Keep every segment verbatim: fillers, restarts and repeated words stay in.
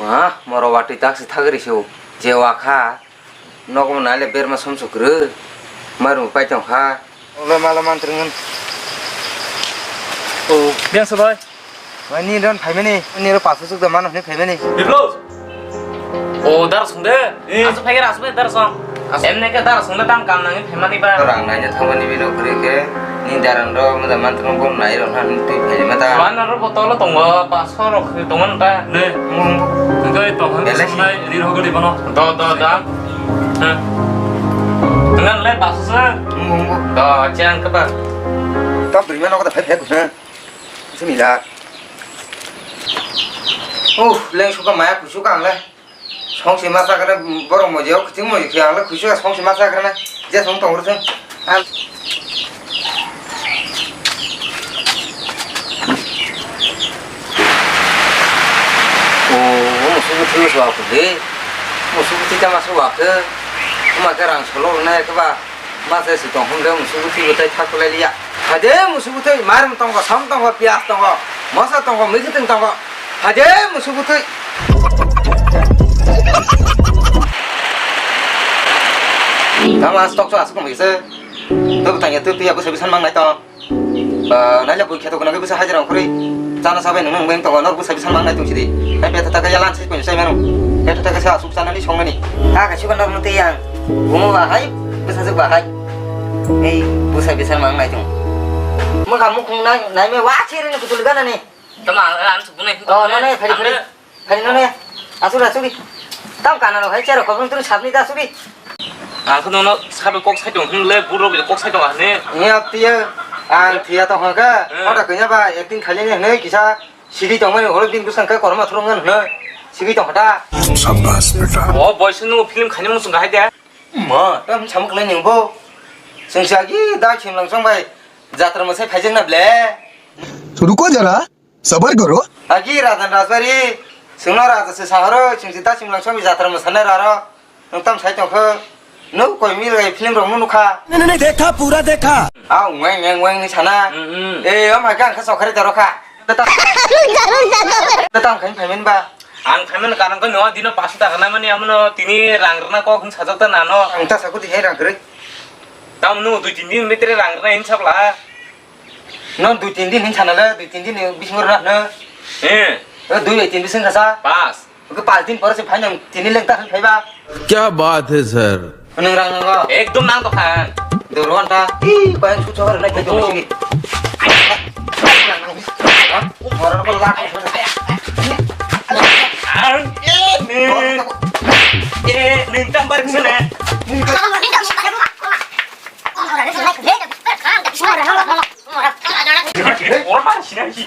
Ha, moro watwi taksi thagri se o. Je wakha, nogo naile berma somsok rw. Maru pai tong kha. Ole mala mantri ngun. O, biang sabai. Wani don phaimani, ni ro pasu suk da mano ni phaimani. Biblo. O, dar sung de. Eh. Asu phai, asu phai, dar sung. Asu. Emne ke dar sung de tam kam nang phaimani ba. Rang nai thangmani bino kuri ke. Ni darang ro, mada mantrong bom nai ro, han twi phai mata. Wan ro botol tongo, paso ro khri tongo ta. Ne. Mung. Tengkai tong han. Belai si. Nai, ri ro gari bono. Do, do, do. Ha. Ngan le paso sa. Mung. Do, chang ke ba. Tam beri mana kau tak phai phai. Sini la. Uh, leng suka maya kusuka ang le. Songsi masa kare borok moje o kiting moje khe ang le kusuka songsi masa kare na. Je song tong rwsong. Al. Oh, musugu thui suwa khe. Musugu thui ta masa wa khe. Ma khe rang solo na khe ba. Masa si tong hwn khe musugu twi bwtai thak kwlai liya. Phai de musugu twi, mar tongo, som tongo, piyaj tongo, mosa tongo, mui kwtwng tongo. Phai de musugu twi. Tamo astok so asok mui se. Tw tang ya tw tw ya bwsa bwsa mang nai tong. Ba, naile bui kheto gwnangwi bwsa hajira ongkhorwi chana sabai nwngnw wngwi tongo, norok bwsa bwsa mang nai tong sidi. Hai betha taka yalan se kono sai mano. Betha taka se asuk chanani songnani. Ta kaisa ko norok tei yang. Bumo ba hai, bwsa jwk ba hai. Ei, bwsa bwsa mang nai tong. Mokha mukhung nai, nai me wa chiri ni kutul ganani. Tama ang, ang sukuni. Oh, nai, nai, phari, phari. Phai no ne, asuk asuk di. Tam kana rok hai chero khobong tun sabni da asuk di. Ang khe nono sabe kok sai tong hwnle, buro bi kok sai tong hane. Ni aptiya, ang thiya tong haka. Hmm. Ota kanya ba, acting khali ne hne kisa sigi tong mani holo din busan ka korma thurung ngan hne. Sigi tong hata. Sabas beta. O boy sunu film khani mung sung hai de. Ma, tam samuk lai ning bo. Sung sagi da chim lang song bai. Jatra mo sai phai jeng na ble. Ruko jara. Sabar karo. Agi Rajan Rajbari, sungno Raja se sahoro, sung sita simlang somi jatra mo sanai raro. Nung tam sai tong kho. Nuk koi mil gai film rok nukha. नहीं, नहीं, नहीं, देखा, पूरा देखा। Ah, weng, weng, weng ni sana. Hmm, hmm. Eh, om hai kang kha sokhari taro kha. Tata. Tata ang khain phaimin ba. Ang phaimin karang ko no dino paso taka na mani amono tini rang rna ko khun sajak ta nano. Ang ta saku di hai rang kre. Tam nu dui tin din mitre rang rna in sabla. No dui tin din hin sana le, dui tin din ni bising ro na. Eh. O dui bai tin bising kasa. Pas. Oke, pas din pore se phai nang tini leng ta phai ba. क्या बात है sir. Nang rang nang go. Ekdom nang to khan. Dor wan ta. Ih, bayang su chawar na ke dong sigi. Morar ko lak. Eh, ni. Eh, ni tam bar sene. Oro ma sina si.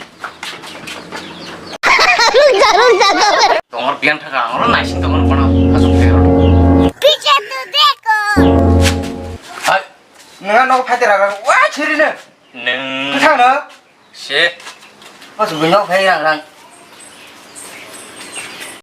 Tongor biang thaka, oro naising tongor kono asuk tero. पीछे तो देखो। Hai, nang no phaitera wa chiri ne. Neng. Thang no. Se. Asuk no phai rang rang.